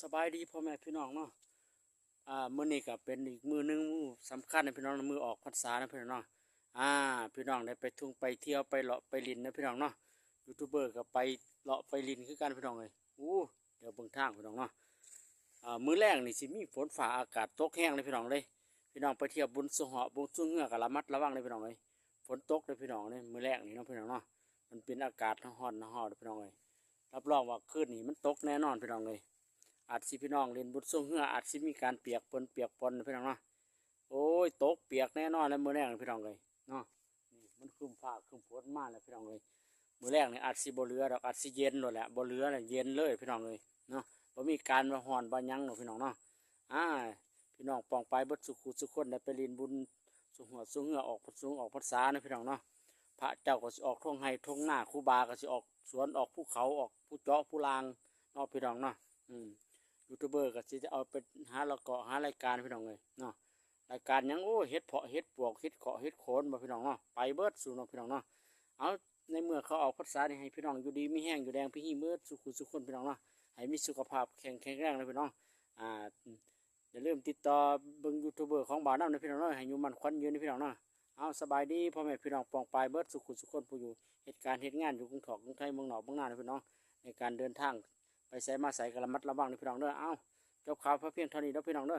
ສະບາຍດີພໍ່ແມ່ພີ່ນ້ອງເນາະ. ອ່າ ມື້ນີ້ກໍເປັນອີກມື້ໜຶ່ງ ມື້ສຳຄັນນະພີ່ນ້ອງ ມື້ອອກພັນສານະພີ່ນ້ອງເນາະ. ອ່າ ພີ່ນ້ອງໄດ້ໄປທ່ອງໄປທ່ຽວ ໄປເລາະໄປຫຼິ້ນນະພີ່ນ້ອງເນາະ. ຢູທູບເບີກໍໄປເລາະໄປຫຼິ້ນຄືກັນພີ່ນ້ອງເອີຍ. ໂອ້ ດຽວເບິ່ງທາງພີ່ນ້ອງເນາະ. ອ່າ ມື້ແລງນີ້ຊິມີຝົນຟ້າອາກາດຕົກແຮງເລີຍພີ່ນ້ອງເອີຍ. ພີ່ນ້ອງໄປທ່ຽວບຸນສະເຫາະ ບຸນສະເຫືອກໍລະມັດລະວັງເດີພີ່ນ້ອງເອີຍ. ຝົນຕົກເດີພີ່ນ້ອງເອີຍ ມື້ແລງນີ້ເນາະພີ່ນ້ອງເນາະ. ມັນເປັນອາກາດຮ້ອນໆ ເນາະພີ່ນ້ອງເອີຍ. ຮັບຮອງວ່າຄືນນີ້ມັນຕົກແນ່ນອນພີ່ນ້ອງເອີຍ. ອາດຊິພີ່ນ້ອງຫຼິ້ນບຸນສະເຫືອ ອາດຊິມີການປຽກເປິນປຽກປອນນະພີ່ນ້ອງເນາະ. ໂອ້ຍ ຕົກປຽກແນ່ນອນແລ້ວມື້ແລງນີ້ພີ່ນ້ອງເອີຍເນາະ. ນີ້ມັນຄຶ້ມຟ້າຄຶ້ມຝົນມາແລ້ວພີ່ນ້ອງເອີຍ. ມື້ແລງນີ້ອາດຊິບໍ່ເຫຼືອດອກ ອາດຊິເຢັນໂລດແຫຼະ ບໍ່ເຫຼືອແລ້ວ ເຢັນເລີຍພີ່ນ້ອງເອີຍເນາະ. ບໍ່ມີການວ່າຮ້ອນວ່າຫຍັງດອກພີ່ນ້ອງເນາະ. ອ່າ ພີ່ນ້ອງປ້ອງປາຍເບິດສູ່ຄູ່ສູ່ຄົນ ໄດ້ໄປຫຼິ້ນບຸນສະເຫືອ ສະເຫືອອອກພັນສົງອອກພັນສານະພີ່ນ້ອງເນາະ. ພະເຈົ້າກໍຊິອອກທົ່ງໄຮ່ທົ່ງນາ ຄູບາກໍຊິອອກສວນອອກພູເຂົາ ອອກພູເຈາະພູລ່າງເນາະພີ່ນ້ອງເນາະ. ອືມ ຢູທູບເບີກໍຊິໄດ້ເອົາໄປຫາລະເກາະຫາລາຍການພີ່ນ້ອງເອີຍເນາະ. ລາຍການຫຍັງ ໂອ້ ເຫັດເຜາະເຫັດປວກ ເຫັດເຄາະເຫັດໂຂນບໍ່ພີ່ນ້ອງເນາະ ໄປເບິດສູ່ເນາະພີ່ນ້ອງເນາະ. ເອົາ ໃນເມື່ອເຂົາອອກພັນສານີ້ ໃຫ້ພີ່ນ້ອງຢູ່ດີມີແຮງ ຢູ່ແດງມີຮີເບິດສູ່ຄູ່ສູ່ຄົນພີ່ນ້ອງເນາະ. ໃຫ້ມີສຸຂະພາບແຂງ ແຂງແຮງເດີພີ່ນ້ອງ. ອ່າ ຢ່າລືມຕິດຕໍ່ເບິ່ງຢູທູບເບີຂອງບ່າວນຳເດີພີ່ນ້ອງເດີ ໃຫ້ຢູ່ໝັ້ນຂວັນຍືນເດີພີ່ນ້ອງເນາະ. ເອົາ ສະບາຍດີພໍ່ແມ່ພີ່ນ້ອງປ້ອງປາຍເບິດສູ່ຄູ່ສູ່ຄົນ ຜູ້ຢູ່ເຮັດການເຮັດງານຢູ່ກຸງຖອກກຸງໄທ ເມືອງນອກເມືອງນາເດີພີ່ນ້ອງ. ໃນການເດີນທາງໄປໃສມາໃສກໍລະມັດລະວັງເດີພີ່ນ້ອງເດີ. ເອົາ ຈົບຂ່າວພຽງເທົ່ານີ້ເດີພີ່ນ້ອງເດີ.